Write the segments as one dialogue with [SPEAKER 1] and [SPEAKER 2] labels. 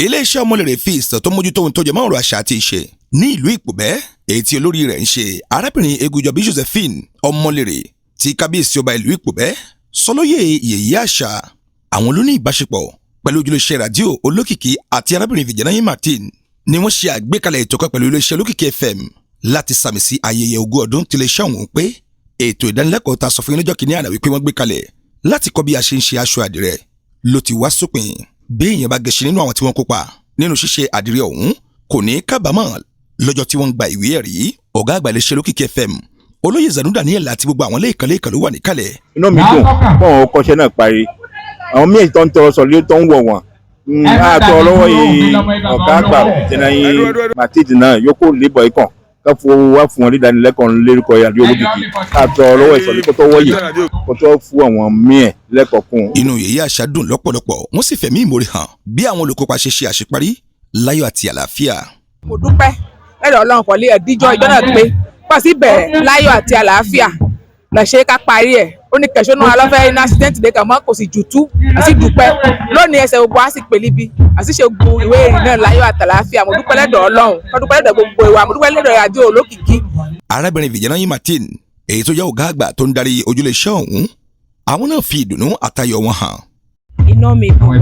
[SPEAKER 1] Iléeṣẹ́ Ọmọlèrè fi ìsàn tó mójútó ohun tó jẹ mọ́ ọ̀rọ̀ àṣà àti ìṣe ní ìlú Ìpòbẹ́, èyí tí olórí rẹ̀ ń ṣe arábìnrin Egunjọbí Josephine Ọmọlèrè, tí kábíyèsí ọba ìlú Ìpòbẹ́ sọlóyè yèyé àṣà, àwọn ló ní ìbáṣepọ̀ pẹ̀lú ojúlẹ̀ṣẹ́ rádíò Olókìkí àti arábìnrin Vijanayi Martin ni wọ́n ṣe àgbékalẹ̀ ètò kan pẹ̀lú iléeṣẹ́ Olókìkí FM láti sàmì sí ayẹyẹ 20 ọdún tí iléeṣẹ́ ọ̀hún pé. Ètò ìdánilẹ́kọ̀ọ́ ta sọ fún yín lọ́jọ́ kìíní àná wípé wọ́n gbé kalẹ̀ láti kọ́ bí a ṣe ń ṣe aṣọ àdìrẹ ló ti wá sópin. Bí èèyàn bá gẹṣin nínú àwọn tí wọ́n kópa nínú ṣíṣe àdìrẹ ọ̀hún, kò ní kábàámọ̀ lọ́jọ́ tí wọ́n ń gba ìwé ẹ̀rí. Ọ̀gá àgbà iléeṣẹ́ Olókìkí FM, olóyè Zanu Daniel, àti gbogbo àwọn lẹ́ẹ̀kan lẹ́ẹ̀kan ló wà níkàlẹ̀.
[SPEAKER 2] Inú mi dùn fún àwọn kọ́ṣẹ́ náà parí. Àwọn míì tó ń tọrọ sọ̀rọ̀ tó ń wọ̀ wọ́n àtọ̀ lọ́wọ́ yìí. Ọ̀gá àgbà Jẹnayí Matilde náà yóò kó lébọ̀ ikàn ká fún wa fún wọn nídánilẹ́kọ̀ọ́ lórúkọ àdúgbò Olókìkí àtọ̀ lọ́wọ́ ìsọ̀lẹ̀ kó tó wọ́yè kó tó fún àwọn míì lẹ́kọ̀ọ́ kún.
[SPEAKER 1] Inú yèyé àṣà dùn lọ́pọ̀lọpọ̀, wọ́n sì fẹ̀mí ìmoore hàn bí àwọn olùkópa ṣe ṣe àṣeparí láyọ̀ àti àlàáfíà.
[SPEAKER 3] Mo dúpẹ́ lọ́dọ̀ Ọlọ́run pọ̀lú ẹ̀díjọ́ ìjọ náà pé pọ̀ sí bẹ̀rẹ̀ láyọ̀ àti àlàáfíà lọ ṣe ká parí ẹ̀. Ó ní kẹ̀sọ́nù alọ́fẹ́ iná accident dé kàn mọ́ kò sì jùtú àti dúpẹ́ lónìí. Ẹsẹ̀ gbogbo á sì pè níbi àti ṣe gbogbo ìwé ìrìn náà láyọ̀ àtàlàáfíà. Mo dúpẹ́ lọ́dọ̀ Ọlọ́run, mo dúpẹ́ lọ́dọ̀ gbogbo ìwà, mo dúpẹ́ lọ́dọ̀ àjọ Olókìkí.
[SPEAKER 1] Arábìnrin Vijanayi Martin, èyí tó jẹ́ ọ̀gá àgbà tó ń darí ojúlé-iṣẹ́ ọ̀hún, àwọn náà fi ìdùnnú àtayọ̀ wọn hàn.
[SPEAKER 4] Inú mi dùn,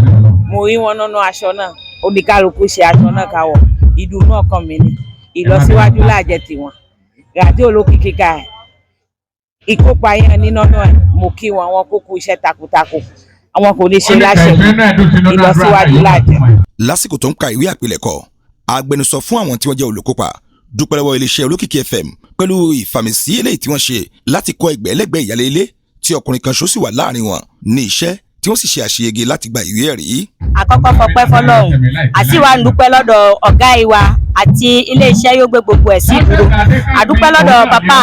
[SPEAKER 4] mo rí wọn nínú aṣọ náà. Oníkálukú ṣe aṣọ náà káwọ̀. Ìdùnnú ọkàn mi ni ìlọsíwájú láàjẹ tiwọn. Ràdíò Olókìkí ká ìkópa yẹn nínú náà, mo kí wọn, wọn kó kú iṣẹ́ takuntakun, àwọn kò ní ṣe láṣẹ, ìlọsíwájú láàjẹ.
[SPEAKER 1] Lásìkò tó ń ka ìwé àpilẹ̀kọ, agbẹnusọ fún àwọn tí wọ́n jẹ́ olùkópa dúpẹ́ lọ́wọ́ iléeṣẹ́ Olókìkí FM pẹ̀lú ìfàmìsí eléyìí tí wọ́n ṣe láti kọ́ ẹgbẹ̀lẹ́gbẹ̀ ìyálé ilé tí ọkùnrin kan ṣoṣù wà láàrin wọn ní iṣẹ́ tí wọ́n sì ṣe àṣeyege láti gba ìwé ẹ̀rí.
[SPEAKER 5] Àkọ́kọ́ fọpẹ́ fọ́lọ́run àti wàá dúpẹ́ lọ́dọ̀ ọ̀gá ìwà àti iléeṣẹ́ yóò gbé gbogbo ẹ̀ sí ìdúró. Àdúpẹ́ lọ́dọ̀ bàbá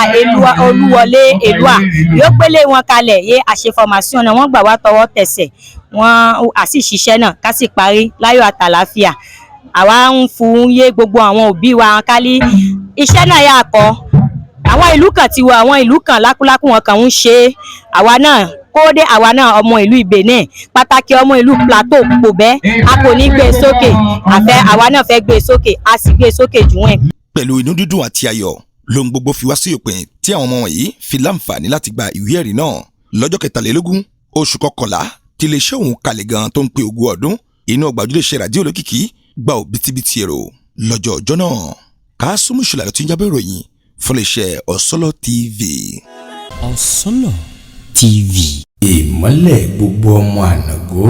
[SPEAKER 5] Olúwọlé Èlúà yóò gbélé wọn kalẹ̀ yé àṣefọmàṣíọ̀n náà. Wọ́n gbà wá tọwọ́ tẹsẹ̀ wọ́n àsì ṣiṣẹ́ náà ká sì parí láyọ̀ àtàlàáfíà. Àwa ń fún yé gbogbo àwọn òbí wa kálí iṣẹ́ náà yà kọ́. Àwọn ìlú kan ti wọ àwọn ìlú kan lákúlákú wọn kàn ń ṣe é. Àwa náà kódé, àwa náà ọmọ ìlú Benin, pàtàkì ọmọ ìlú Plateau Pòbẹ́, a kò ní gbé e sókè àfẹ́. Àwa náà fẹ́ gbé e sókè, a sì gbé e sókè jù wọ́n.
[SPEAKER 1] Pẹ̀lú inú dídùn àti ayọ̀ lohun gbogbo fi wá sí òpin tí àwọn ọmọ wọ̀nyí fi láǹfààní láti gba ìwé ẹ̀rí náà lọ́jọ́ 23 oṣù kọkànlá tí iléeṣẹ́ òun kalẹ̀ gan tó ń pe 20 ọdún. Inú ọgbà ojúlé ràdíò Olókìkí gba òbítíbitì èrò lọ́jọ́ ọjọ́ náà. Kásùmù Ṣùlá ló ti ń jábọ̀ ìròyìn fún iléeṣẹ́ Ọ̀sọ́lọ̀ TV.
[SPEAKER 6] Ọ̀sọ́lọ̀ TV.
[SPEAKER 7] Ìmọ́lẹ̀ gbogbo ọmọ ànàgó.